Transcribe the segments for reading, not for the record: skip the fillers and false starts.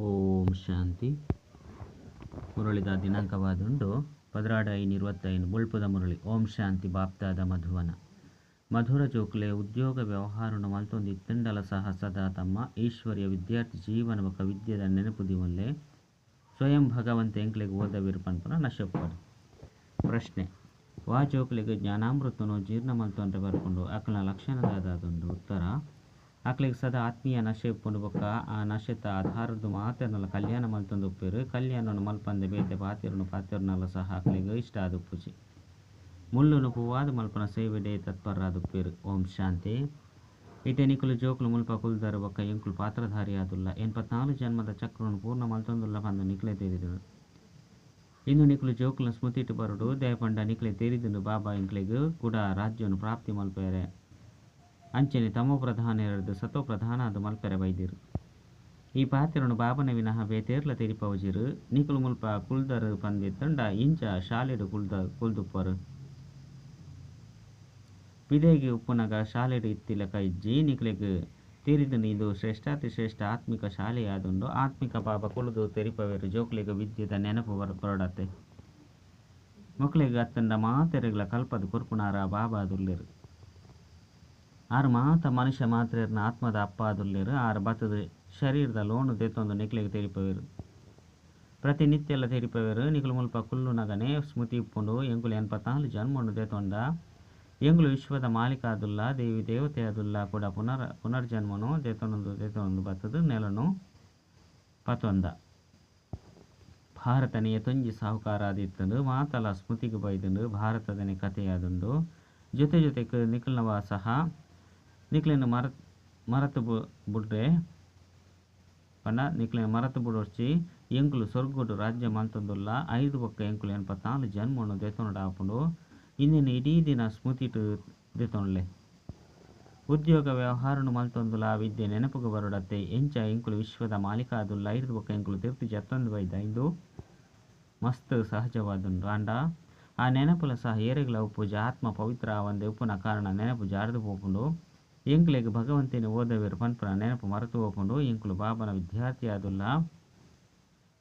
ಓಂ ಶಾಂತಿ. ಮುರಳಿದ ದಿನಾಂಕವಾದುಂಡು 12/5/25. ಬೊಳ್ಪುದ ಮುರಳಿ. ಓಂ ಶಾಂತಿ. ಬಾಪ್ದಾದ ಮಧುವನ ಮಧುರ ಜೋಕ್ಲೆ, ಉದ್ಯೋಗ ವ್ಯವಹಾರನು ಮಲ್ತೊಂದು ಇತ್ತಂಡಲ ಸಹ ಸದಾ ತಮ್ಮ ಈಶ್ವರ್ಯ ವಿದ್ಯಾರ್ಥಿ ಜೀವನ ಬೊಕ ವಿದ್ಯೆದ ನೆನಪು ದಿವೊನ್ಲೆ. ಸ್ವಯಂ ಭಗವಂತ ಎಂಕ್ಲೆಗ್ ಓದವೆರ್ ಪನ್ಪುನ ನಶೆಪ್ಪಡ್. ಪ್ರಶ್ನೆ ವಾ ಜೋಕ್ಲೆಗ್ ಜ್ಞಾನಾಮೃತನು ಜೀರ್ಣ ಮಲ್ತೊನ್ರೆ ಬರ್ಪುಂಡು ಅಕಲ್ನ ಲಕ್ಷಣ ದಾದಾದುಂಡು? ಉತ್ತರ ಅಕ್ಲೆಗ್ ಸದಾ ಆತ್ಮೀಯ ನಶೆ ಉಪ್ಪುಂಡು ಬೊಕ್ಕ ಆ ನಶೆತ ಆಧಾರರ್ದ್ ಮಾತೆರ್ನಲ ಕಲ್ಯಾಣ ಮಲ್ತೊಂದು ಉಪ್ಪುವೆರ್. ಕಲ್ಯಾಣನ್ ಮಲ್ಪಂದೆ ಬೇತೆ ಪಾತೆರೊನು ಪಾತೆರುನಲ ಸಹ ಅಕ್ಲೆಗ್ ಇಷ್ಟ ಆದುಪ್ಪುಜಿ. ಮುಳ್ಳುನು ಪೂವಾದ್ ಮಲ್ಪುನ ಸೇವೆಡೇ ತತ್ಪರರಾದುಪ್ಪುವೆರ್. ಓಂ ಶಾಂತಿ. ಇತ್ತೆ ನಿಕುಲು ಜೋಕುಲು ಮುಲ್ಪ ಕುಲ್ದರ್ ಬೊಕ್ಕ ಎಂಕುಲು ಪಾತ್ರಧಾರಿಯಾದುಲ್ಲ. 84 ಜನ್ಮದ ಚಕ್ರನ್ ಪೂರ್ಣ ಮಲ್ತೊಂದುಲ್ಲ ಪಂದ್ ನಿಕ್ಲೆ ತೆರಿದುಂಡು. ಇಂದು ನಿಕುಲು ಜೋಕುಲ್ನ ಸ್ಮೃತಿಟ್ ಬರೊಡು. ದಾಯೆ ನಿಕ್ಲೆ ತೆರಿದುಂಡು ಬಾಬಾ ಎಂಕ್ಲೆಗ್ ಕುಡ ರಾಜ್ಯನು ಪ್ರಾಪ್ತಿ ಮಲ್ಪೆರೆ ಅಂಚನೆ ತಮೋ ಪ್ರಧಾನರ್ದ್ ಸತೋ ಪ್ರಧಾನ ಆದ್ ಮಲ್ಪೆರೆ ಬೈದೆರ್. ಈ ಪಾತೆರೊನು ಬಾಬನ ವಿನಃ ಬೇತೇರ್ಲ ತೆರಿಪಾವುಜೆರ್. ನಿಕುಲು ಮುಲ್ಪ ಕುಲ್ದರ್ ಪಂದಿತ್ತಂಡ ಇಂಚ ಶಾಲೆಡ್ ಕುಲ್ದುಪ್ಪರ್. ಪಿದಯಿಗ್ ಉಪ್ಪುನಗ ಶಾಲೆಡ್ ಇತ್ತಿಲೆಕ ಇಜ್ಜಿ. ನಿಕ್ಲೆಗ್ ತೆರಿದುಂಡು ಇಂದು ಶ್ರೇಷ್ಠಾತಿಶ್ರೇಷ್ಠ ಆತ್ಮಿಕ ಶಾಲೆಯಾದುಂಡು. ಆತ್ಮಿಕ ಬಾಬಾ ಕುಲ್ಲುದು ತೆರಿಪಾವೆರ್. ಜೋಕ್ಲೆಗ್ ವಿದ್ಯೆದ ನೆನಪು ಬರೊಡತ್ತೆ. ಮೊಕ್ಲೆಗ್ ಅತ್ತಂಡ ಮಾತೆರೆಗ್ಲ ಕಲ್ಪದ್ ಕೊರ್ಪುನಾರ ಬಾಬಾ ಆದುಲ್ಲೆರ್. ಆರ್ ಮಾತ ಮನುಷ್ಯ ಮಾತ್ರೆರ್ನ ಆತ್ಮದ ಅಪ್ಪ ಆದುಲ್ಲೆರ್. ಆರ್ ಬತ್ತುದು ಶರೀರದ ಲೋನ್ ದೆತೊಂದು ನಿಕ್ಲೆಗ್ ತೆರಿಪಾವೆರ್. ಪ್ರತಿನಿತ್ಯಲ ತೆರಿಪಾವೆರ್. ನಿಕುಲು ಮುಲ್ಪ ಕುಲ್ಲುನಗನೆ ಸ್ಮೃತಿ ಉಪ್ಪುಂಡು. ಎಂಕುಲು 84 ಜನ್ಮನು ದೆತೊಂಡ ಎಂಕುಲು ವಿಶ್ವದ ಮಾಲೀಕ ಆದುಲ್ಲ, ದೇವಿ ದೇವತೆ ಆದುಲ್ಲ. ಕೂಡ ಪುನರ್ಜನ್ಮನು ದೆತೊನೊಂದು ದೆತೊನೊಂದು ಬತ್ತುದು ನೆಲನು ಪತೊಂದ. ಭಾರತನೇ ಏತೊಂಜಿ ಸಾಹುಕಾರ ಆದಿತ್ತುಂಡು. ಮಾತಲ ಸ್ಮೃತಿಗ್ ಬೈದುಂಡು. ಭಾರತದನೆ ಕಥೆಯಾದುಂಡು. ಜೊತೆ ಜೊತೆಕ್ ನಿಕಲ್ನವ ಸಹ ನಿಕ್ಲೆನ್ ಮರತ್ ಬುಡ್ರೆ ಪಂಡ ನಿಕ್ಲೆನ್ ಮರತ್ ಬುಡೊರ್ಚಿ. ಎಂಕುಲು ಸ್ವರ್ಗಡ್ ರಾಜ್ಯ ಮಲ್ತೊಂದುಲ್ಲ. ಐದು ಬೊಕ್ಕ ಎಂಕುಲು 84 ಜನ್ಮನು ದೆತೊನೊಡಾಪುಂಡು. ಇಂದೆನ್ ಇಡೀ ದಿನ ಸ್ಮೃತಿಟ್ ದೆತೊನ್ಲೆ. ಉದ್ಯೋಗ ವ್ಯವಹಾರನು ಮಲ್ತೊಂದುಲ ವಿದ್ಯೆ ನೆನಪುಗು ಬರೊಡತ್ತೆ. ಎಂಚ ಎಂಕುಲು ವಿಶ್ವದ ಮಾಲೀಕ ಆದುಲ್ಲ. ಐದು ಬೊಕ್ಕ ಎಂಕುಲು ತಿರ್ತು ಜತ್ತೊಂದು ಬೈದ. ಇಂದು ಮಸ್ತ್ ಸಹಜವಾದುಂಡು. ಆಂಡ ಆ ನೆನಪುಲ ಸಹ ಏರೆಗ್ಲ ಉಪ್ಪುಜಿ. ಆತ್ಮ ಪವಿತ್ರ ಆವಂದೆ ಉಪ್ಪುನ ಕಾರಣ ನೆನಪು ಜಾರ್ದು ಪೋಪುಂಡು. ಎಂಕ್ಲೆಗ್ ಭಗವಂತನೇ ಓದವೆರ್ ಪನ್ಪುನ ನೆನಪು ಮರತು ಪೋಪುಂಡು. ಎಂಕುಲು ಬಾಬನ ವಿದ್ಯಾರ್ಥಿ ಆದುಲ್ಲ.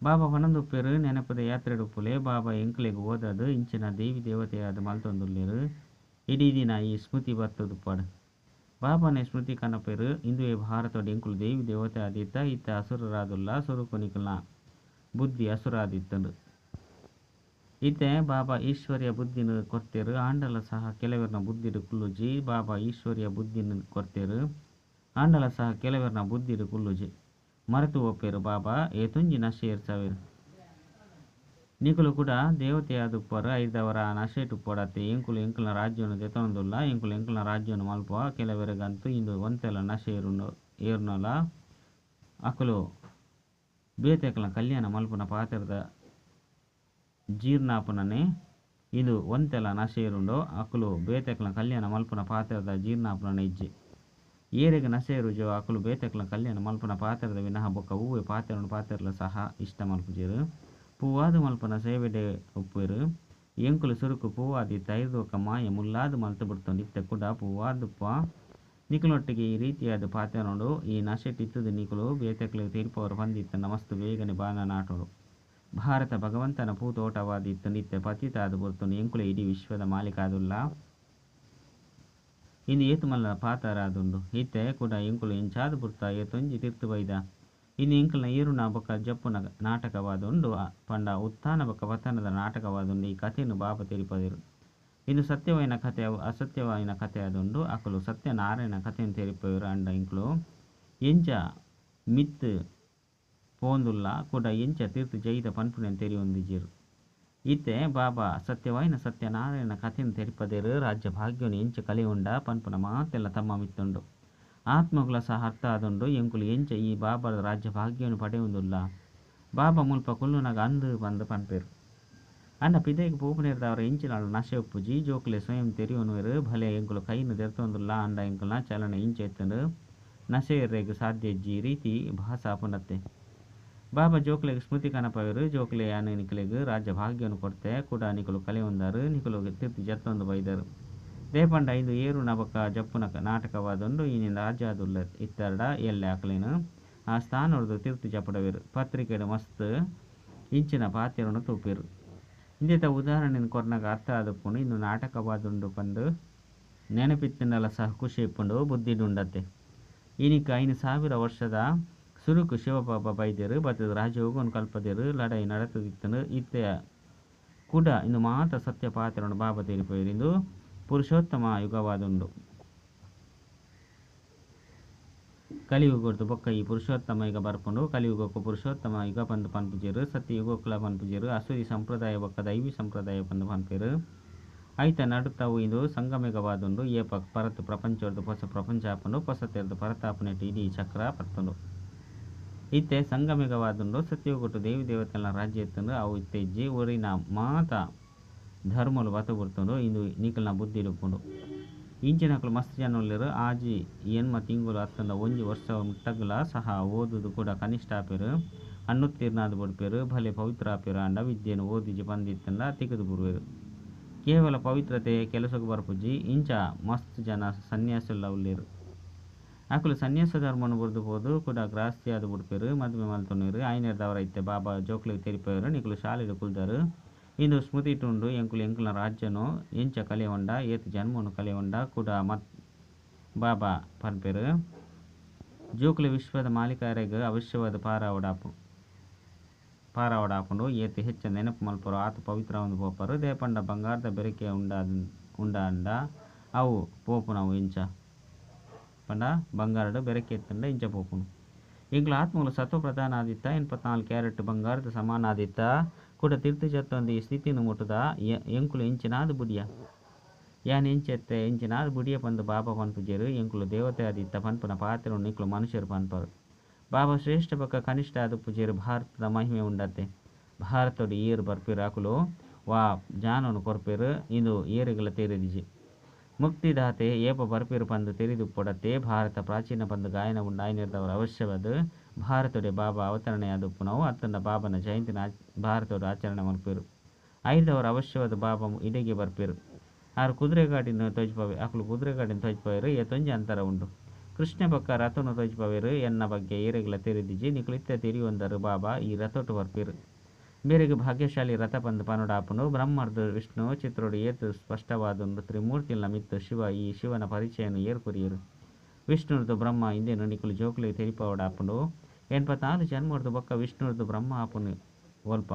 ಬಾಬಾ ಪನೊಂದುಪ್ಪೆರ್ ನೆನಪುದ ಯಾತ್ರೆಡ್ ಉಪ್ಪುಲೆ. ಬಾಬಾ ಎಂಕ್ಲೆಗ್ ಓದದ್ ಇಂಚಿನ ದೇವಿ ದೇವತೆಯಾದ್ ಮಲ್ತೊಂದುಲ್ಲೆರ್. ಇಡೀ ದಿನ ಈ ಸ್ಮೃತಿ ಬತ್ತುದುಪ್ಪಡ್. ಬಾಬಾನೆ ಸ್ಮೃತಿ ಕನಪೆರ್. ಇಂದುವೇ ಭಾರತಡ್ ಎಂಕುಲು ದೇವಿ ದೇವತೆ ಆದಿತ್ತ ಇತ್ತೆ ಅಸುರರಾದುಲ್ಲ. ಸುರುಕು ನಿಕಲ್ನ ಬುದ್ಧಿ ಅಸುರಾದಿತ್ತುಂಡು. ಇತ್ತೆ ಬಾಬಾ ಈಶ್ವರ್ಯ ಬುದ್ಧಿನ್ ಕೊರ್ತೆರ್. ಆಂಡಲ ಸಹ ಕೆಲವೆರ್ನ ಬುದ್ಧಿಡ್ ಕುಲ್ಲುಜಿ. ಬಾಬಾ ಈಶ್ವರ್ಯ ಬುದ್ಧಿನ್ ಕೊರ್ತೆರ್. ಆಂಡಲ ಸಹ ಕೆಲವೆರ್ನ ಬುದ್ಧಿಡ್ ಕುಲ್ಲುಜಿ. ಮರೆತು ಪೋಪೆರ್. ಬಾಬಾ ಏತೊಂಜಿ ನಶೆ ಏರ್ಸವೆರ್. ನಿಕುಲು ಕೂಡ ದೇವತೆಯಾದುಪ್ಪರ್. ಐದವರ ಆ ನಶೆಟ್ ಉಪ್ಪೊಡತ್ತೆ. ಎಂಕುಲು ಎಂಕಲ್ನ ರಾಜ್ಯನು ದೆತೊನೊಂದುಲ್ಲ. ಎಂಕುಲು ಎಂಕಲ್ನ ರಾಜ್ಯನು ಮಲ್ಪುವ. ಕೆಲವೆರೆಗಂತೂ ಇಂದು ಒಂತೆಲ ನಶೆ ಏರುನಲ ಅಕುಲು ಬೇತೆಕಲ್ನ ಕಲ್ಯಾಣ ಮಲ್ಪುನ ಪಾತ್ರದ ಜೀರ್ಣಾಪುನನೆ. ಇಂದು ಒಂತೆಲ ನಶೆ ಏರುಂಡೋ ಅಕುಲು ಬೇತೆಕಲ್ನ ಕಲ್ಯಾಣ ಮಲ್ಪುನ ಪಾತ್ರದ ಜೀರ್ಣಾಪುನನೆ ಇಜ್ಜಿ. ಏರೆಗ್ ನಶೆ ಏರುಜೋ ಅಕುಲು ಬೇತೆಕಲ್ನ ಕಲ್ಯಾಣ ಮಲ್ಪುನ ಪಾತ್ರದ ವಿನಃ ಬೊಕ್ಕ ಹೂವೆ ಪಾತೆರನು ಪಾತೆರಲ ಸಹ ಇಷ್ಟ ಮಲ್ಪುಜೆರ್. ಪೂವಾದ್ ಮಲ್ಪುನ ಸೇವೆಡೆ ಉಪ್ಪುವೆರ್. ಎಂಕುಲು ಸುರುಕು ಪೂವಾದಿತ್ತ ಐರ್ದ್ ಬೊಕ್ಕ ಮಾಯೆ ಮುಲ್ಲಾದ್ ಮಲ್ತು ಬುಡ್ತುಂಡು. ಇತ್ತೆ ಕೂಡ ಪೂವಾದುಪ್ಪ. ನಿಕುಲೊಟ್ಟಿಗೆ ಈ ರೀತಿಯಾದ ಪಾತೆರೊಂಡು. ಈ ನಶೆಟ್ ಇತ್ತುದು ನಿಕುಲು ಬೇತೆಕ್ಲೆಗ್ ತೆರಿಪಾವರ ಪಂದಿತ್ತಂಡ ಮಸ್ತ್ ಬೇಗನೆ ಬಾನ ನಾಟುಂಡು. ಭಾರತ ಭಗವಂತನ ಪೂ ತೋಟವಾದಿತ್ತುಂಡು. ಇತ್ತೆ ಪತಿತ ಆದ್ ಬುಡ್ತುಂಡು. ಎಂಕುಲೇ ಇಡೀ ವಿಶ್ವದ ಮಾಲೀಕ ಆದುಲ್ಲ. ಇಂದು ಏತ್ ಮಲ್ಲ ಪಾತರ ಆದುಂಡು. ಇತ್ತೆ ಕೂಡ ಎಂಕುಲು ಎಂಚಾದ್ ಬುಡ್ತ ಏತೊಂಜಿ ತಿರ್ತು ಬೈದ. ಇಂದು ಎಂಕಲ್ನ ಏರುನ ಬೊಕ್ಕ ಜಪ್ಪುನ ನಾಟಕವಾದುಂಡು. ಪಂಡ ಉತ್ಥಾನ ಬೊಕ್ಕ ಪತನದ ನಾಟಕವಾದುಂಡು. ಈ ಕಥೆನ್ ಬಾಬಾ ತೆರಿಪಾದೆರ್. ಇಂದು ಸತ್ಯವಾಯಿನ ಕಥೆ ಅಸತ್ಯವಾಯಿನ ಕಥೆ ಆದುಂಡು. ಅಕುಲು ಸತ್ಯನಾರಾಯಣ ಕಥೆನ್ ತೆರಿಪಾವೆರ್. ಅಂಡ ಎಂಕುಲು ಎಂಚ ಮಿತ್ತ್ ಪೋಂದುಲ್ಲ ಕೂಡ ಎಂಚ ತೀರ್ಥ ಜೈದ ಪನ್ಪುನೆನ್ ತೆರಿಯೊಂದಿಜ್ಜೆರ್. ಇತ್ತೆ ಬಾಬಾ ಸತ್ಯವಾಯಿನ ಸತ್ಯನಾರಾಯಣ ಕಥೆನ್ ತೆರಿಪದೆರ್. ರಾಜ್ಯ ಭಾಗ್ಯನು ಎಂಚ ಕಲೆಯುಂಡ ಪನ್ಪುನ ಮಾತೆಲ್ಲ ತಮ್ಮ ಮಿತ್ತುಂಡು. ಆತ್ಮಗುಲ ಸಹ ಅರ್ಥ ಆದುಂಡು. ಎಂಕುಲು ಎಂಚ ಈ ಬಾಬಾದ ರಾಜ್ಯ ಭಾಗ್ಯನು ಪಡೆಯುಂದುಲ್ಲ. ಬಾಬಾ ಮುಲ್ಪ ಕುಲ್ಲುನಗ ಅಂದು ಪಂದ್ ಪನ್ಪೆರ್. ಅಂಡ ಪಿದಯಿಗ್ ಪೋಪುನೆರ್ದಾವರ ಎಂಚಿನಾಳ ನಶೆ ಉಪ್ಪುಜಿ. ಜೋಕುಲೆ ಸ್ವಯಂ ತೆರಿಯೊನುವೆರ್. ಭಲೆ ಎಂಕುಲು ಕೈನ್ ದೆರ್ತೊಂದುಲ್ಲ. ಅಂಡ ಎಂಕಲ್ನ ಚಲನೆ ಇಂಚ ಇತ್ತುಂಡು. ನಶೆ ಏರೆಗ್ ಸಾಧ್ಯ ಇಜ್ಜಿ. ಈ ರೀತಿ ಭಾಸ ಆಪುಂಡತ್ತೆ. ಬಾಬಾ ಜೋಕ್ಲೆಗ್ ಸ್ಮೃತಿ ಕನಪವೆರ್. ಜೋಕ್ಲೆ ಯಾನ್ ನಿಕ್ಲೆಗ್ ರಾಜ್ಯ ಭಾಗ್ಯನು ಕೊರ್ತೆ. ಕೂಡ ನಿಕುಲು ಕಲೆಯೊಂದಾರು. ನಿಕುಲು ತಿರ್ತು ಜತ್ತೊಂದು ಬೈದರು. ದೇಪಂಡ ಇಂದು ಏರುನ ಬೊಕ್ಕ ಜಪ್ಪುನ ನಾಟಕವಾದುಂಡು. ಇನಿ ರಾಜಾದುಲ್ಲ ಇತ್ತರ್ಡ ಎಲ್ಲೆ ಅಕಲೆನ್ ಆ ಸ್ಥಾನೊಡ್ದು ತಿರ್ತ್ ಜಪುಡವೆರ್. ಪತ್ರಿಕೆಡ್ ಮಸ್ತ್ ಇಂಚಿನ ಪಾತೆರೊನು ತೂಪೆರ್. ಇಂದೆತ ಉದಾಹರಣೆನ್ ಕೊರ್ನಗ ಅರ್ಥ ಆದುಪ್ಪುಂಡು. ಇಂದು ನಾಟಕವಾದುಂಡು ಪಂದ್ ನೆನಪಿತ್ತ್ಂಡಲ ಸಹ ಖುಷಿ ಇಪ್ಪುಂಡು. ಬುದ್ಧಿಡ್ ಉಂಡತ್ತೆ. ಇನಿಕ್ 5000 ವರ್ಷದ ಸುರುಕು ಶಿವಬಾಬಾ ಬೈದೆರ್. ಬತ್ತ್ದ್ ರಾಜಯೋಗನ್ ಕಲ್ಪದೆರ್. ಲಡಾಯಿ ನಡತ್ದಿತ್ತ್ಂಡ್. ಇತ್ತೆ ಕುಡ ಇಂದು ಮಾತ ಸತ್ಯ ಪಾತೆರೊನು ಬಾಬಾ ತೆರಿಪಾಯೆರ್. ಇಂದು ಪುರುಷೋತ್ತಮ ಯುಗವಾದುಂಡು. ಕಲಿಯುಗರ್ದ್ ಬೊಕ್ಕ ಈ ಪುರುಷೋತ್ತಮ ಯುಗ ಬರ್ಪುಂಡು. ಕಲಿಯುಗಕ್ಕೂ ಪುರುಷೋತ್ತಮ ಯುಗ ಪಂದ್ ಪನ್ಪುಜೆರ್. ಸತ್ಯಯುಗಕ್ಲಾ ಪನ್ಪುಜೆರ್. ಅಸುರಿ ಸಂಪ್ರದಾಯ ಬೊಕ್ಕ ದೈವಿ ಸಂಪ್ರದಾಯ ಪಂದ್ ಪನ್ಪೆರ್. ಐತ ನಡುತವು ಇಂದು ಸಂಗಮಯುಗವಾದುಂಡು. ಏಪ ಪರತ್ ಪ್ರಪಂಚೊರ್ದು ಪೊಸ ಪ್ರಪಂಚ ಆಪುಂಡು. ಪೊಸತೆರ್ದ್ ಪರತಾಪುನೆಟ್ ಇಡೀ ಚಕ್ರ ಪತ್ತುಂಡು. ಇತ್ತೆ ಸಂಗಮಯುಗವಾದುಂಡು. ಸತ್ಯಯುಗಟ್ ದೇವಿ ದೇವತೆಲ್ನ ರಾಜ್ಯ ಇತ್ತ್ಂಡ್. ಅವು ಇತ್ತೆ ಇಜ್ಜಿ. ಒರಿನ ಮಾತ ಧರ್ಮೊಲು ಬತ್ತ್ ಬುಡ್ತುಂಡು. ಇಂದು ನಿಕಲ್ನ ಬುದ್ಧಿಡ್ ಉಪ್ಪುಂಡು. ಇಂಚಿನಕುಲು ಮಸ್ತ್ ಜನ ಉಲ್ಲೆರ್. ಆಜಿ ಎಣ್ಮ ತಿಂಗೊಲು ಅತ್ತ್ಂಡ ಒಂಜಿ ವರ್ಷ ಮುಟ್ಟಗ್ಲಾ ಸಹ ಓದುದು ಕುಡ ಕನಿಷ್ಠ ಆಪೆರ್. ಅನುತ್ತೀರ್ಣ ಆದ್ ಬುಡ್ಪೆರ್. ಭಲೆ ಪವಿತ್ರ ಆಪೆರ್ ಆಂಡ ವಿದ್ಯೆನ್ ಓದಿಜಿ ಪಂದ್ ಇತ್ತ್ಂಡ ತಿಕ್ಕ್ದ್ ಬೂರುವೆರ್. ಕೇವಲ ಪವಿತ್ರತೆ ಕೆಲಸಗ್ ಬರ್ಪುಜಿ. ಇಂಚ ಮಸ್ತ್ ಜನ ಸನ್ಯಾಸಿಲುಲ ಉಲ್ಲೆರ್. ಅಕುಲು ಸನ್ಯಾಸ ಧರ್ಮನ್ ಬುಡ್ದು ಪೋದು ಕುಡ ಗೃಹಸ್ಥಿ ಆದ್ ಬುಡ್ಪೆರ್. ಮದಿಮೆ ಮಲ್ತೊನುವೆರ್. ಆಯಿನೆಡ್ದಾವರ ಇತ್ತೆ ಬಾಬಾ ಜೋಕ್ಲೆಗ್ ತೆರಿಪಾವೆರ್ ನಿಕುಲು ಶಾಲೆಡ್ ಕುಲ್ದರ್. ಇಂದು ಸ್ಮೃತಿಟ್ ಉಂಡು ಎಂಕುಲು ಎಂಕಲ್ನ ರಾಜ್ಯನು ಎಂಚ ಕಳೆವೊಂಡ ಏತ್ ಜನ್ಮೊನು ಕಳೆವೊಂಡ ಕುಡ ಮತ್ ಬಾಬಾ ಪನ್ಪೆರ್. ಜೋಕುಲೆ ವಿಶ್ವದ ಮಾಲೀಕರೆಗ್ ಅವಶ್ಯವಾದ್ ಪಾರಾವೊಡಾಪುಂಡು. ಏತ್ ಹೆಚ್ಚ ನೆನಪು ಮಲ್ಪುವರೋ ಆತ್ ಪವಿತ್ರ ಆವೊಂದು ಪೋಪರ್. ದಾಯೆ ಪಂಡ ಬಂಗಾರದ ಬೆರಕೆ ಉಂಡಾಂಡ ಅವು ಪೋಪುನವು ಎಂಚ ಪಂಡ ಬಂಗಾರಡ್ ಬೆರಕೆ ಇತ್ತ್ಂಡ ಇಂಚ ಪೋಪುಂಡು. ಎಂಕುಲು ಆತ್ಮಲು ಸತ್ವ ಪ್ರಧಾನ ಆದಿತ್ತ 84 ಕ್ಯಾರೆಟ್ ಬಂಗಾರದ ಸಮಾನ ಆದಿತ್ತ ಕುಡ ತಿರ್ತ್ ಜತ್ತೊಂದು ಈ ಸ್ಥಿತಿನ್ ಮುಟ್ಟುದ ಎಂಕುಲು ಎಂಚಿನಾದ್ ಬುಡಿಯ ಯಾನ್ ಎಂಚೆತ್ತೆ ಎಂಚಿನಾದ್ ಬುಡಿಯ ಪಂದ್ ಬಾಬಾ ಪನ್ಪುಜೆರ್. ಎಂಕುಲು ದೇವತೆ ಆದಿತ್ತ ಪನ್ಪುನ ಪಾತೆರೊನು ನಿಕುಲು ಮನುಷ್ಯರು ಪನ್ಪರ್. ಬಾಬಾ ಶ್ರೇಷ್ಠ ಬೊಕ್ಕ ಕನಿಷ್ಠ ಆದುಪ್ಪುಜೆರ್. ಭಾರತದ ಮಹಿಮೆ ಉಂಡತ್ತೆ. ಭಾರತಡ್ ಏರ್ ಬರ್ಪೆರ್ ಅಕುಲು ವಾ ಜ್ಞಾನನ್ ಕೊರ್ಪೆರ್ ಇಂದು ಏರೆಗ್ಲ ತೆರಿದಿಜಿ. ಮುಕ್ತಿದಾತೆ ಏಪ ಬರ್ಪೆರ್ ಪಂದ್ ತೆರಿದುಪ್ಪೊಡತ್ತೆ. ಭಾರತ ಪ್ರಾಚೀನ ಪಂದ್ ಗಾಯನ ಉಂಡು. ಆಯಿನೆಡ್ದಾವರ ಅವಶ್ಯವಾದ್ ಭಾರತೊಡೆ ಬಾಬಾ ಅವತರಣೆಯಾದುಪ್ಪುನವು ಅತ್ತಂಡ ಬಾಬನ ಜಯಂತಿನ ಭಾರತಡ್ ಆಚರಣೆ ಮಲ್ಪುವೆರ್. ಐಡ್ದಾವರ ಅವಶ್ಯವಾದ್ ಬಾಬಾ ಇಡೆಗೆ ಬರ್ಪೆರ್. ಆರ್ ಕುದುರೆ ಗಾಡಿನ್ ತೋಜಿಪಾವೆ ಅಕುಲು ಕುದುರೆ ಗಾಡಿನ್ ತೋಜಿಪಾವೆರ್. ಏತೊಂಜಿ ಅಂತರ ಉಂಡು. ಕೃಷ್ಣ ಬೊಕ್ಕ ರಥೊನು ತೋಜಿಪಾವೆರ್. ಎನ್ನ ಬಗ್ಗೆ ಏರೆಗ್ಲ ತೆರಿದಿಜಿ. ನಿಕುಲು ಇತ್ತೆ ತೆರಿಯೊಂದರ್ ಬಾಬಾ ಈ ರಥೊಟು ಬರ್ಪೆರ್. ಮೇರೆಗ್ ಭಾಗ್ಯಶಾಲಿ ರಥ ಪಂದ್ ಪನೊಡಾಪುಂಡು. ಬ್ರಹ್ಮರ್ದ್ ವಿಷ್ಣು ಚಿತ್ರೊಡು ಏತ್ ಸ್ಪಷ್ಟವಾದುಂಡು. ತ್ರಿಮೂರ್ತಿಲ್ನ ಮಿತ್ತ್ ಶಿವ ಈ ಶಿವನ ಪರಿಚಯನ್ ಏರ್ ಕೊರಿಯೆರ್. ವಿಷ್ಣುರ್ದ್ ಬ್ರಹ್ಮ ಇಂದೆನ್ ನಿಕುಲು ಜೋಕುಲೆಗ್ ತೆರಿಪಾವೊಡಾಪುಂಡು. 84 ಜನ್ಮೊರ್ದು ಬೊಕ್ಕ ವಿಷ್ಣುರ್ದ್ ಬ್ರಹ್ಮ ಆಪುನು ಒಲ್ಪ.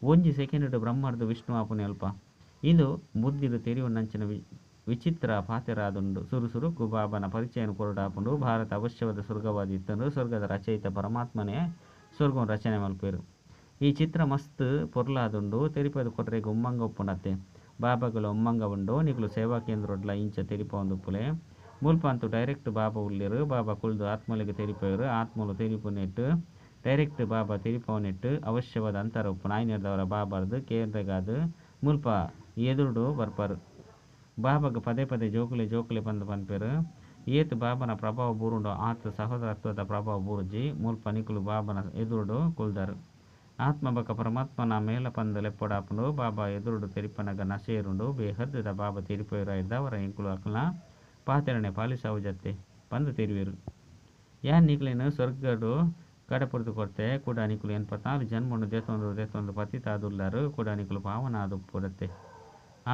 ಒಂಜಿ ಸೆಕೆಂಡ್ ಬ್ರಹ್ಮರ್ದ್ ವಿಷ್ಣು ಆಪುನು ಅಲ್ಪ. ಇಂದು ಬುದ್ಧಿಡ್ ತೆರಿಯೊನಂಚಿನ ವಿಚಿತ್ರ ಪಾತೆರ ಆದುಂಡು. ಸುರು ಸುರುಕು ಬಾಬನ ಪರಿಚಯನ್ ಕೊರೊಡಾಪುಂಡು. ಭಾರತ ಅವಶ್ಯವಾದ ಸ್ವರ್ಗವಾದಿತ್ತುಂಡು. ಸ್ವರ್ಗದ ರಚಯಿತ ಪರಮಾತ್ಮನೇ ಸ್ವರ್ಗವನ್ನು ರಚನೆ ಮಲ್ಪುವೆರ್. ಈ ಚಿತ್ರ ಮಸ್ತ್ ಪೊರ್ಲಾದುಂಡು. ತೆರಿಪಾದ್ ಕೊರ್ರೆಗ್ ಉಮ್ಮಂಗ ಉಪ್ಪುಂಡತ್ತೆ. ಬಾಬಾಗಳ ಉಮ್ಮಂಗ ಉಂಡು. ನಿಕುಲು ಸೇವಾ ಕೇಂದ್ರಡ್ಲ ಇಂಚ ತೆರಿಪಾವೊಂದುಪ್ಪುಲೆ. ಮುಲ್ಪ ಅಂತೂ ಡೈರೆಕ್ಟ್ ಬಾಬಾ ಉಲ್ಲೆರ್. ಬಾಬಾ ಕುಲ್ದು ಆತ್ಮಲೆಗ್ ತೆರಿಪಾವೆರ್. ಆತ್ಮಲು ತೆರಿಪುನೆಟ್ ಡೈರೆಕ್ಟ್ ಬಾಬಾ ತೆರಿಪಾವುನೆಟ್ ಅವಶ್ಯವಾದ ಅಂತರ ಉಪ್ಪುಂಡು. ಆಯಿನೆಡ್ದಾವರ ಬಾಬಾರ್ದ್ ಕೇಂದ್ರಗಾದ್ ಮುಲ್ಪ ಎದುರುಡು ಬರ್ಪರ್. ಬಾಬಾಗ್ ಪದೇ ಪದೇ ಜೋಕುಲೆ ಜೋಕುಲೆ ಪಂದ್ ಪನ್ಪೆರ್. ಏತ್ ಬಾಬನ ಪ್ರಭಾವ ಬೂರುಂಡೋ ಆತ್ ಸಹೋದರತ್ವದ ಪ್ರಭಾವ ಬೂರುಜಿ. ಮುಲ್ಪ ನಿಕುಲು ಬಾಬನ ಎದುರುಡು ಕುಲ್ದರ್. ಆತ್ಮ ಬೊಕ್ಕ ಪರಮಾತ್ಮನ ಮೇಳ ಪಂದ್ ಲೆಪ್ಪೊಡಾಪುಂಡು. ಬಾಬಾ ಎದುರುಡು ತೆರಿಪನಗ ನಶೆ ಏರುಂಡು. ಬೇಹದ್ದ ಬಾಬಾ ತೆರಿಪಾವೆರ್. ಐಡ್ದಾವರ ಎಂಕುಲು ಅಕಲ್ನ ಪಾತೆರನೆ ಪಾಲಿಸಾವುಜತ್ತೆ ಪಂದ್ ತೆರಿವೆರ್. ಯಾನ್ ನಿಕ್ಲೆನ್ ಸ್ವರ್ಗಡ್ ಕಡಪುಡ್ದು ಕೊರ್ತೆ. ಕುಡ ನಿಕುಲು 84 ಜನ್ಮೊನು ದೆತೊಂದು ದೆತೊಂದು ಪತಿತ ಆದುಲ್ಲರ್. ಕುಡ ನಿಕುಲು ಪಾವನ ಆದುಪ್ಪೊಡತ್ತೆ.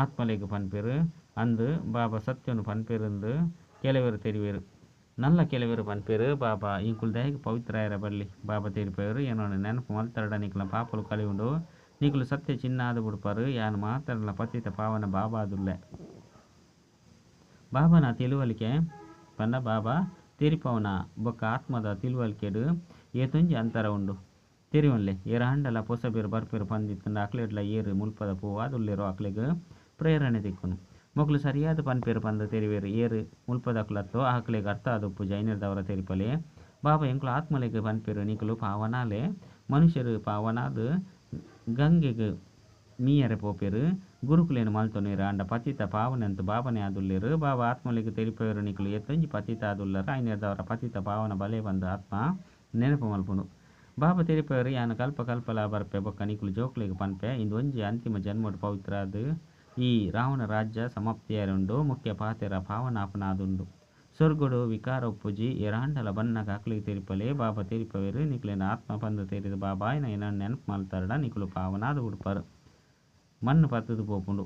ಆತ್ಮಲೆಗ್ ಪನ್ಪೆರ್. ಅಂದ್ ಬಾಬಾ ಸತ್ಯೊನು ಪನ್ಪೆರ್ ಕೆಲವೆರ್ ತೆರಿವೆರ್. ನಲ್ಲ ಕೆಲವೆರ್ ಪನ್ಪೆರ್ ಬಾಬಾ ಎಂಕುಲು ದಾಯೆಗ್ ಪವಿತ್ರ ಆಯೆರೆ ಬಲ್ಲಿ. ಬಾಬಾ ತೆರಿಪಾವೆರ್ ಎನನ್ ನೆನಪು ಮಲ್ತರ್ಡ ನಿಕಲ್ನ ಪಾಪಲು ಕಳೆಯುಂಡು. ನಿಕುಲು ಸತ್ಯ ಚಿನ್ನ ಆದ್ ಬುಡ್ಪರ್. ಯಾನ್ ಮಾತೆರ್ನ ಪತಿತ ಪಾವನ ಬಾಬಾ ಆದುಲ್ಲೆ. ಬಾಬಾನ ತಿಳುವಳಿಕೆ ಪಂಡ ಬಾಬಾ ತೆರಿಪಾವುನ ಬೊಕ್ಕ ಆತ್ಮದ ತಿಳುವಳಿಕೆಡ್ ಏತೊಂಜಿ ಅಂತರ ಉಂಡು. ತೆರಿಯೊನ್ಲೆ ಏರಾಂಡಲ ಪೊಸಬೆರ್ ಬರ್ಪೆರ್ ಪಂದಿತ್ತ್ಂಡ ಅಕ್ಲೆಡ್ಲ ಏರ್ ಮುಲ್ಪದ ಪೂವಾದುಲ್ಲೆರೋ ಅಕ್ಲೆಗ್ ಪ್ರೇರಣೆ ತಿಕ್ಕುನು. ಮೊಕುಲು ಸರಿಯಾದ್ ಪನ್ಪೆರ್ ಪಂದ್ ತೆರಿವೆರ್. ಏರ್ ಮುಲ್ಪದಕುಲತ್ತೋ ಅಕ್ಲೆಗ್ ಅರ್ಥ ಆದುಪ್ಪುಜಿ. ಐನೆಡ್ದಾವರ ತೆರಿಪಲೆ. ಬಾಬಾ ಎಂಕುಲು ಆತ್ಮಲೆಗ್ ಪನ್ಪೆರ್ ನಿಕುಲು ಪಾವನಾಲೆ. ಮನುಷ್ಯರು ಪಾವನಾದ್ ಗಂಗೆಗ್ ಮೀಯರೆ ಪೋಪೆರ್. ಗುರುಕುಲೆನ್ ಮಲ್ತೊನುವೆರ್. ಆಂಡ ಪತಿತ ಪಾವನೆ ಅಂತ್ ಬಾಬಾನೆ ಆದುಲ್ಲೆರ್. ಬಾಬಾ ಆತ್ಮಲೆಗ್ ತೆರಿಪಾವೆರ್ ನಿಕುಲು ಏತೊಂಜಿ ಪತಿತ ಆದುಲ್ಲರ್. ಐನೆಡ್ದಾವರ ಪತಿತ ಪಾವನ ಬಲೆ ಪಂದ್ ಆತ್ಮ ನೆನಪು ಮಲ್ಪುಂಡು. ಬಾಬಾ ತೆರಿಪಾವೆರ್ ಯಾನ್ ಕಲ್ಪ ಕಲ್ಪಲ ಬರ್ಪೆ ಬೊಕ್ಕ ನಿಕುಲು ಜೋಕುಲೆಗ್ ಪನ್ಪೆ. ಇಂದು ಒಂಜಿ ಅಂತಿಮ ಜನ್ಮಡ್ ಪವಿತ್ರ ಆದ್ ಈ ರಾವಣ ರಾಜ್ಯ ಸಮಾಪ್ತಿಯಾರೆ ಉಂಡು. ಮುಖ್ಯ ಪಾತೆರ ಪಾವನ ಆಪುನ ಆದುಂಡು. ಸೊರ್ಗೊಡು ವಿಕಾರ ಉಪ್ಪುಜಿ. ಏರಾಂಡಲ ಬನ್ನಗ ಅಕ್ಲೆಗ್ ತೆರಿಪಾಲೆ. ಬಾಬಾ ತೆರಿಪಾವೆರ್. ನಿಕುಲೆನ್ ಆತ್ಮ ಪಂದ್ ತೆರಿದ್ ಬಾಬಾಯಿನ ಎನನ್ ನೆನಪು ಮಲ್ತರ್ಡ ನಿಕುಲು ಪಾವನಾದ್ ಬುಡ್ಪರ್. ಮಣ್ಣ್ ಪತ್ತುದು ಪೋಪುಂಡು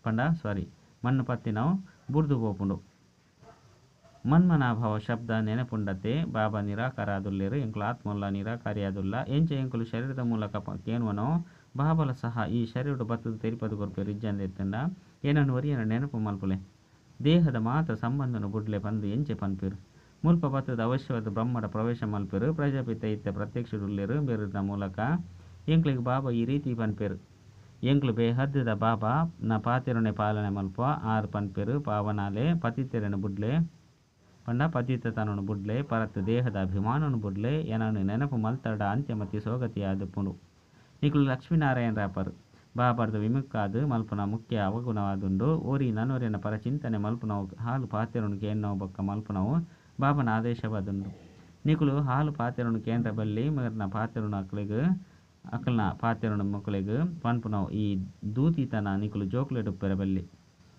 ಪಂಡ ಸಾರಿ ಮಣ್ಣ್ ಪತ್ತಿನವು ಬುಡ್ದು ಪೋಪುಂಡು. ಮನ್ಮನಾಭವ ಶಬ್ದ ನೆನಪುಂಡತೆ. ಬಾಬಾ ನಿರಾಕಾರ ಆದುಲ್ಲೆರ್. ಎಂಕುಲು ಆತ್ಮಲ್ಲ ನಿರಾಕಾರಿ ಆದುಲ್ಲ. ಎಂಚ ಎಂಕುಲು ಶರೀರದ ಮೂಲಕ ಕೇನುವನೋ ಬಾಬಲ ಸಹ ಈ ಶರೀರಡ್ ಬತ್ತುದು ತೆರಿಪದು ಕೊರ್ಪೆರ್. ಇಜ್ಜಂದೆ ಇತ್ತುಂಡ ಎನನ್ ಒರಿಯನ ನೆನಪು ಮಲ್ಪುಲೆ. ದೇಹದ ಮಾತ ಸಂಬಂಧನ ಬುಡ್ಲೆ ಪಂದ್ ಎಂಚ ಪನ್ಪೆರ್. ಮುಲ್ಪ ಬತ್ತುದು ಅವಶ್ಯವಾದ ಬ್ರಹ್ಮಡ ಪ್ರವೇಶ ಮಲ್ಪೆರ್. ಪ್ರಜಾಪಿತ ಇತ್ತೆ ಪ್ರತ್ಯಕ್ಷಡುಲ್ಲೆರ್. ಬೇರುದ ಮೂಲಕ ಎಂಕ್ಲೆಗ್ ಬಾಬಾ ಈ ರೀತಿ ಪನ್ಪೆರ್. ಎಂಕ್ಲು ಬೇಹದ್ದ ಬಾಬಾ ನ ಪಾತೆರನೆ ಪಾಲನೆ ಮಲ್ಪ. ಆರ್ ಪನ್ಪೆರ್ ಪಾವನಾಲೆ ಪತಿತೆರೆನ್ ಬುಡ್ಲೆ ಪಂಡ ಪತಿತತನನ್ ಬುಡ್ಲೆ ಪರತ್ ದೇಹದ ಅಭಿಮಾನನ್ ಬುಡ್ಲೆ ಎನನ್ ನೆನಪು ಮಲ್ತಡ ಅಂತ್ಯಮತಿ ಸೋಗತಿ ಆದುಪ್ಪುಂಡು. ನಿಕುಲು ಲಕ್ಷ್ಮೀನಾರಾಯಣ ರಾಪರ್. ಬಾಬಾರ್ದ ವಿಮುಖಾದ್ ಮಲ್ಪುನ ಮುಖ್ಯ ಅವಗುಣವಾದುಂಡು. ಒರಿ ನನೊರಿನ ಪರಚಿಂತನೆ ಮಲ್ಪುನವು ಹಾಲು ಪಾತೆರನು ಕೇನ್ನವು ಬೊಕ್ಕ ಮಲ್ಪುನವು ಬಾಬನ ಆದೇಶವಾದುಂಡು. ನಿಕುಲು ಹಾಲು ಪಾತೆರನು ಕೇಂದ್ರ ಬಲ್ಲಿ ಮೇರ್ನ ಪಾತೆರನು ಅಕ್ಲೆಗ್ ಅಕಲ್ನ ಪಾತೆರನು ಮೊಕಲೆಗ್ ಪನ್ಪುನವು ಈ ದೂತಿತನ ನಿಕುಲು ಜೋಕುಲೆಡುಪ್ಪೆರೆ ಬಲ್ಲಿ.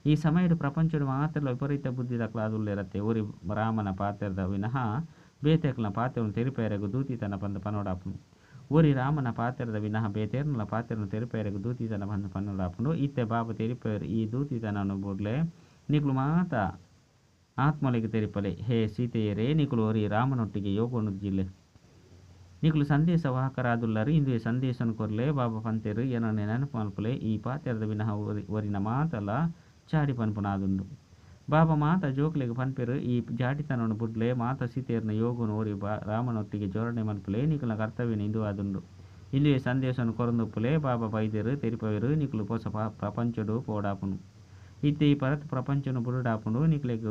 ಈ ಸಮಯಡ್ ಪ್ರಪಂಚಡ್ ಮಾತೆರ್ಲ ವಿಪರೀತ ಬುದ್ಧಿದಕ್ಲಾದುಲ್ಲೆರತ್ತೆ. ಒರಿ ರಾಮನ ಪಾತೆರದ ವಿನಃ ಬೇತೆಕ್ಲ್ನ ಪಾತೆರನು ತೆರಿಪಾಯೆರೆಗ್ ದೂತಿತನ ಪಂದ್ ಪನೊಡಾಪುಂಡು. ಒರಿ ರಾಮನ ಪಾತೆರದ ವಿನಃ ಬೇತೆರ್ನಲ ಪಾತೆರನು ತೆರಿಪಾಯೆರೆಗ್ ದೂತಿತನ ಪಂದ್ ಪನೊಡಾಪುಂಡು. ಇತ್ತೆ ಬಾಬಾ ತೆರಿಪಾಯೆರ್ ಈ ದೂತಿತನನ್ ಬುಡ್ಲೆ ನಿಕುಲು ಮಾತ ಆತ್ಮಲೆಗ್ ತೆರಿಪಲೆ. ಹೇ ಸೀತೆಯರೇ ನಿಕುಲು ಒರಿ ರಾಮನೊಟ್ಟಿಗೆ ಯೋಗನು ಜಿಲ್ಲೆ. ನಿಕುಲು ಸಂದೇಶ ವಾಹಕರಾದುಲ್ಲರ್. ಇಂದುವೆ ಸಂದೇಶನ್ ಕೊರ್ಲೆ. ಬಾಬಾ ಪಂತೆರ್ ಎನನ್ ನೆನಪು ಮಲ್ಪುಲೆ. ಈ ಪಾತೆರದ ವಿನಃ ಒರಿನ ಮಾತಲ ಚಾಡಿ ಪನ್ಪುನಾದುಂಡು. ಬಾಬಾ ಮಾತ ಜೋಕುಲೆಗ್ ಪನ್ಪೆರ್ ಈ ಜಾಡಿತನನ್ ಬುಡ್ಲೆ ಮಾತ ಸೀತೆಯರ್ನ ಯೋಗನು ಒರಿ ರಾಮನೊಟ್ಟಿಗೆ ಜೋಡಣೆ ಮಲ್ಪುಲೆ. ನಿಕಲ್ನ ಕರ್ತವ್ಯನ ಇಂದು ಆದುಂಡು. ಇಂದುವೆ ಸಂದೇಶನ್ ಕೊರೊಂದುಪ್ಪುಲೆ. ಬಾಬಾ ಬೈದೆರ್ ತೆರಿಪಾವೆರ್ ನಿಕುಲು ಪೊಸ ಪ್ರಪಂಚಡ್ ಪೋಡಾಪುಂಡು. ಇತ್ತೆ ಈ ಪರತ್ ಪ್ರಪಂಚನ್ ಬುಡುಡಾಪುಂಡು. ನಿಕುಲೆಗ್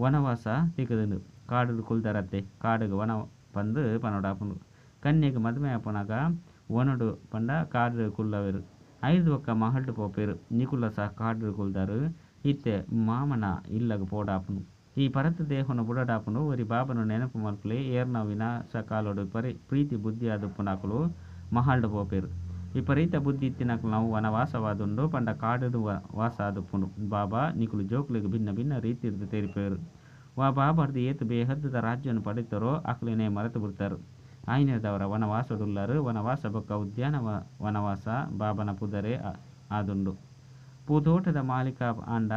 ವನವಾಸ ತಿಕ್ಕುದುಂಡು. ಕಾಡುಡು ಕುಲ್ದರತ್ತೆ ಕಾಡುಗ್ ವನ ಪಂದ್ ಪನೊಡಾಪುಂಡು. ಕನ್ಯೆಗ್ ಮದುಮೆ ಆಪುನಗ ವನಡು ಪಂಡ ಕಾಡು ಕುಲ್ಲವೆರ್. ಐರ್ದ್ ಬೊಕ್ಕ ಮಹಲ್ಡ್ ಪೋಪೆರ್. ನಿಕುಲ್ಲ ಸಹ ಕಾಡುಡು ಕುಲ್ದರ್. ಇತ್ತೆ ಮಾಮನ ಇಲ್ಲಗ್ ಪೋಡಾಪುಂಡು. ಈ ಪರತ್ ದೇಹನ್ ಬುಡಡಾಪುಂಡು. ಒರಿ ಬಾಬನ ನೆನಪು ಮಲ್ಪುಲೆ. ಏರ್ನ ವಿನಾಶ ಕಾಲಡ್ ಪ್ರೀತಿ ಬುದ್ಧಿ ಆದುಪ್ಪುನಕುಲು ಮಹಲ್ಡ್ ಪೋಪೆರ್. ವಿಪರೀತ ಬುದ್ಧಿ ಇತ್ತಿನಕುಲು ವನವಾಸವಾದುಂಡು ಪಂಡ ಕಾಡುಡು ವಾಸ ಆದುಪ್ಪುಂಡು. ಬಾಬಾ ನಿಕುಲು ಜೋಕುಲೆಗ್ ಭಿನ್ನ ಭಿನ್ನ ರೀತಿರ್ದ್ ತೆರಿಪಾವೆರ್. ವಾ ಬಾಬಾರ್ದ್ ಏತ್ ಬೇಹದ್ದ ರಾಜ್ಯನ್ ಪಡೆತರೋ ಅಕ್ಲೆನೆ ಮರೆತು ಬುಡ್ತಾರ್. ಆಯಿನೆರ್ದಾವರ ವನವಾಸಡುಲ್ಲರ್. ವನವಾಸ ಬೊಕ್ಕ ಉದ್ಯಾನ ವನವಾಸ ಬಾಬನ ಪುದರೇ ಆದುಂಡು. ಪೂತೋಟದ ಮಾಲೀಕ ಆಂಡ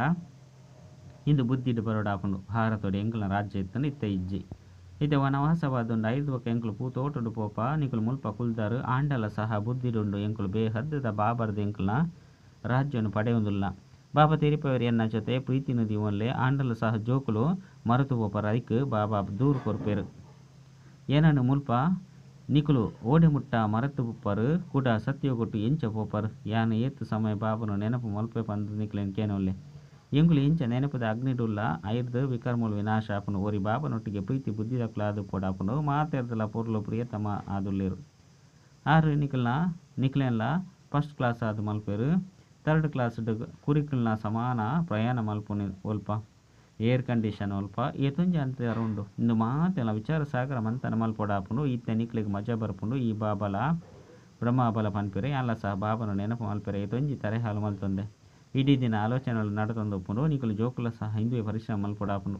ಇಂದು ಬುದ್ಧಿಡ್ ಬರೊಡಾಪುಂಡು. ಭಾರತಡ್ ಎಂಕಲ್ನ ರಾಜ್ಯ ಇತ್ತ್ಂಡ್ ಇತ್ತೆ ಇಜ್ಜಿ. ಇತ್ತೆ ವನವಾಸವಾದುಂಡು. ಐರ್ದ್ ಬೊಕ್ಕ ಎಂಕುಲು ಪೂತೋಟಡ್ ಪೋಪ ನಿಕುಲು ಮುಲ್ಪ ಕುಲ್ದರ್. ಆಂಡಲ ಸಹ ಬುದ್ಧಿಡುಂಡು ಎಂಕುಲು ಬೇಹದ್ದ ಬಾಬರ್ದ್ ಎಂಕಲ್ನ ರಾಜ್ಯನ್ ಪಡೆಯೊಂದುಲ್ಲ. ಬಾಬಾ ತೆರಿಪಾವೆರ್ ಎನ್ನ ಜೊತೆ ಪ್ರೀತಿನ ದೀವೊನ್ಲೆ. ಆಂಡಲ ಸಹ ಜೋಕುಲು ಮರೆತು ಪೋಪರ್ ಐಕ್ ಬಾಬಾ ದೂರು ಕೊರ್ಪೆರ್. ಎನನ್ ಮುಲ್ಪ ನಿಕುಲು ಓಡೆ ಮುಟ್ಟ ಮರೆತು ಪೋಪರ್ ಕುಡ ಸತ್ಯಯುಗಟ್ ಎಂಚ ಪೋಪರ್. ಯಾನ್ ಏತ್ ಸಮಯ ಬಾಬನ ನೆನಪು ಮಲ್ಪೆ ಪಂದ್ ನಿಕ್ಲೆನ್ ಕೇನೊನ್ಲೆ. ಎಂಕುಲು ಎಂಚ ನೆನಪುದ ಅಗ್ನಿಡುಲ್ಲ ಐರ್ದ್ ವಿಕರ್ಮಲು ವಿನಾಶ ಆಪುಂಡು. ಒರಿ ಬಾಬನೊಟ್ಟಿಗೆ ಪ್ರೀತಿ ಬುದ್ಧಿದಕುಲಾದ್ ಪೋಡಾಪುಂಡು. ಮಾತೆರ್ದಲ ಪೊರ್ಲು ಪ್ರಿಯತಮ ಆದುಲ್ಲೆರ್. ಆರ್ ನಿಕಲ್ನ ನಿಕ್ಲೆನ್ಲ ಫಸ್ಟ್ ಕ್ಲಾಸ್ ಆದ್ ಮಲ್ಪೆರ್. ಥರ್ಡ್ ಕ್ಲಾಸ್ ಡ್ ಕುರಿಕುಲ್ನ ಸಮಾನ ಪ್ರಯಾಣ ಮಲ್ಪುನಿ ಒಲ್ಪ ಏರ್ ಕಂಡೀಷನ್ ಒಲ್ಪ ಏತೊಂಜಿ ಅಂತರ ಉಂಡು. ಇಂದು ಮಾತೆಲ ವಿಚಾರ ಸಾಗರ ಮಂಥನ ಮಲ್ಪೊಡಾಪುಂಡು. ಇತ್ತೆ ನಿಕ್ಲೆಗ್ ಮಜಾ ಬರ್ಪುಂಡು. ಈ ಬಾಬಲ ಬ್ರಹ್ಮಬಲ ಪನ್ಪೆರ್. ಯಾನ್ಲ ಸಹ ಬಾಬನ ನೆನಪು ಮಲ್ಪೆರೆ ಏತೊಂಜಿ ತರೆಹಾಲು ಮಲ್ತೊಂದೆ. ಇಡೀ ದಿನ ಆಲೋಚನೆಲು ನಡತೊಂದುಪ್ಪುಂಡು. ನಿಕುಲು ಜೋಕುಲ ಸಹ ಇಂದುವೆ ಪರಿಶ್ರಮ ಮಲ್ಪೊಡಾಪುಂಡು.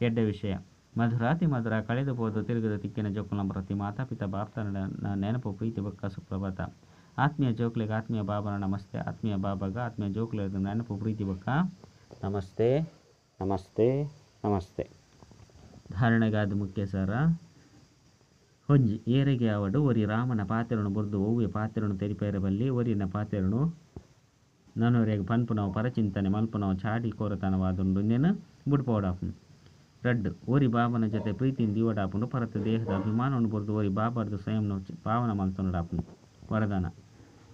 ಎಡ್ಡೆ ವಿಷಯ. ಮಧುರಾತಿ ಮಧುರ ಕಳೆದು ಪೋದು ತಿರುಗದ ತಿಕ್ಕಿನ ಜೋಕುಲ್ನ ಪ್ರತಿ ಮಾತಾ ಪಿತಾ ಬಾಪ್ತನ ನೆನಪು ಪ್ರೀತಿ ಬೊಕ್ಕ ಸುಪ್ರಭಾತ. ಆತ್ಮೀಯ ಜೋಕುಲೆಗ್ ಆತ್ಮೀಯ ಬಾಬನ ನಮಸ್ತೆ. ಆತ್ಮೀಯ ಬಾಬಾಗ ಆತ್ಮೀಯ ಜೋಕುಲೆಗ್ ನೆನಪು ಪ್ರೀತಿ ಬೊಕ್ಕ ನಮಸ್ತೆ ನಮಸ್ತೆ ನಮಸ್ತೆ. ಧಾರಣೆಗಾದ್ ಮುಖ್ಯ ಸಾರ. ಒಂಜಿ ಏರೆಗೆ ಆವಡ್ ಒರಿ ರಾಮನ ಪಾತೆರನು ಬುಡ್ದು ಒವ್ವೆ ಪಾತೆರನು ತೆರಿಪಾಯೆರೆ ಬಲ್ಲಿ. ಒರಿನ ಪಾತೆರನು ನನೊರಿಯಗ್ ಪನ್ಪುನವು ಪರಚಿಂತನೆ ಮಲ್ಪುನವು ಚಾಡಿ ಕೋರತನವಾದುಂಡು. ಇಂದೆನ್ ಬುಡ್ಪೋಡಾಪುಂಡು. ರಡ್ಡ್ ಒರಿ ಬಾಬನ ಜೊತೆ ಪ್ರೀತಿನ್ ದೀವೊಡಾಪುಂಡು. ಪರತ್ ದೇಹದ ಅಭಿಮಾನವನ್ನು ಬುಡ್ದು ಒರಿ ಬಾಬರ್ದ್ ಸ್ವಯಂ ಪಾವನ ಮಲ್ತೊನೊಡಾಪುಂಡು. ವರದಾನ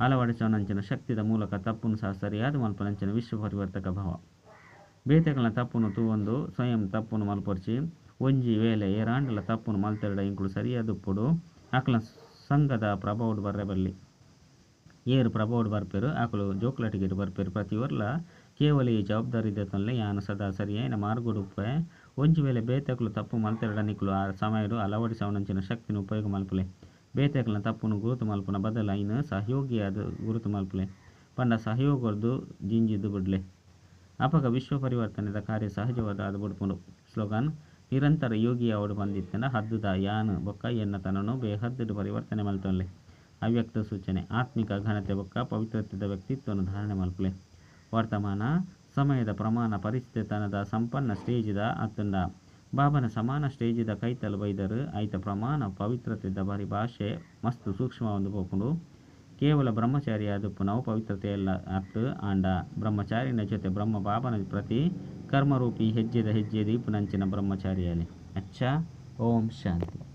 ಅಳವಡಿಸೋನಂಚಿನ ಶಕ್ತಿದ ಮೂಲಕ ತಪ್ಪುನು ಸಹ ಸರಿಯಾದ ಮಲ್ಪುನಂಚಿನ ವಿಶ್ವ ಪರಿವರ್ತಕ ಭಾವ. ಬೇತೆಕಲ್ನ ತಪ್ಪುನು ತೂವೊಂದು ಸ್ವಯಂ ತಪ್ಪುನು ಮಲ್ಪೊರ್ಚಿ. ಒಂಜಿ ವೇಳೆ ಏರಾಂಡಲ ತಪ್ಪುನು ಮಲ್ತೆರ್ಡ ಎಂಕುಲು ಸರಿಯಾದ ಉಪ್ಪೊಡು. ಅಕಲ್ನ ಸಂಘದ ಪ್ರಭಾವಡ್ ಬರ್ರೆ ಬಲ್ಲಿ. ಏರ್ ಪ್ರಭಾವಡ್ ಬರ್ಪೆರ್ ಅಕುಲು ಜೋಕುಲಾಟಿಗೆಡ್ ಬರ್ಪೆರ್. ಪ್ರತಿಯೊರ್ಲ ಕೇವಲ ಈ ಜವಾಬ್ದಾರಿ ದೆತೊನ್ಲೆ ಯಾನ್ ಸದಾ ಸರಿಯಾಯಿನ ಮಾರ್ಗಡ್ ಉಪ್ಪೆ. ಒಂಜಿ ವೇಳೆ ಬೇತೆಕುಲು ತಪ್ಪು ಮಲ್ತೆರ್ಡ ನಿಕುಲು ಆ ಸಮಯಡ್ ಅಳವಡಿಸವನಂಚಿನ ಶಕ್ತಿನ ಉಪಯೋಗ ಮಲ್ಪುಲೆ. ಬೇತೆಕಲ್ನ ತಪ್ಪುನು ಗುರುತು ಮಲ್ಪುನ ಬದಲು ಐನ್ ಸಹಯೋಗಿಯಾದ್ ಗುರುತು ಮಲ್ಪುಲೆ. ಪಂಡ ಸಹಯೋಗರ್ದು ಜಿಂಜಿದ್ ಬುಡ್ಲೆ. ಅಪಗ ವಿಶ್ವ ಪರಿವರ್ತನೆದ ಕಾರ್ಯ ಸಹಜವಾದ ಆದ್ ಬುಡ್ಪುಂಡು. ಸ್ಲೋಗನ್, ನಿರಂತರ ಯೋಗಿಯಾವೊಡು ಪಂದಿತ್ತಂಡ ಹದ್ದುದ ಯಾನ್ ಬೊಕ್ಕ ಎನ್ನತನೊನು ಬೇಹದ್ದುಡು ಪರಿವರ್ತನೆ ಮಲ್ತೊನ್ಲೆ. ಅವ್ಯಕ್ತ ಸೂಚನೆ, ಆತ್ಮಿಕ ಘನತೆ ಬೊಕ್ಕ ಪವಿತ್ರತೆದ ವ್ಯಕ್ತಿತ್ವನ್ ಧಾರಣೆ ಮಲ್ಪುಲೆ. ವರ್ತಮಾನ ಸಮಯದ ಪ್ರಮಾಣ ಪರಿಸ್ಥಿತನದ ಸಂಪನ್ನ ಸ್ಟೇಜಿದ ಅತ್ತುಂಡ ಬಾಬನ ಸಮಾನ ಸ್ಟೇಜಿದ ಕೈತಲ್ ಬೈದರ್ ಐತ ಪ್ರಮಾಣ ಪವಿತ್ರತೆದ ಪರಿಭಾಷೆ ಮಸ್ತ್ ಸೂಕ್ಷ್ಮವಾದ್ ಪೋಪುಂಡು. ಕೇವಲ ಬ್ರಹ್ಮಚಾರಿಯಾದುಪ್ಪುನವು ಪವಿತ್ರತೆಯಲ್ಲ ಅತ್ತು ಆಂಡ ಬ್ರಹ್ಮಚಾರಿನ ಜೊತೆ ಬ್ರಹ್ಮ ಬಾಬನ ಪ್ರತಿ ಕರ್ಮರೂಪಿ ಹೆಜ್ಜೆದ ಹೆಜ್ಜೆ ದೀಪುನಂಚಿನ ಬ್ರಹ್ಮಚಾರಿಯಾಲೆ. ಅಚ್ಚಾ, ಓಂ ಶಾಂತಿ.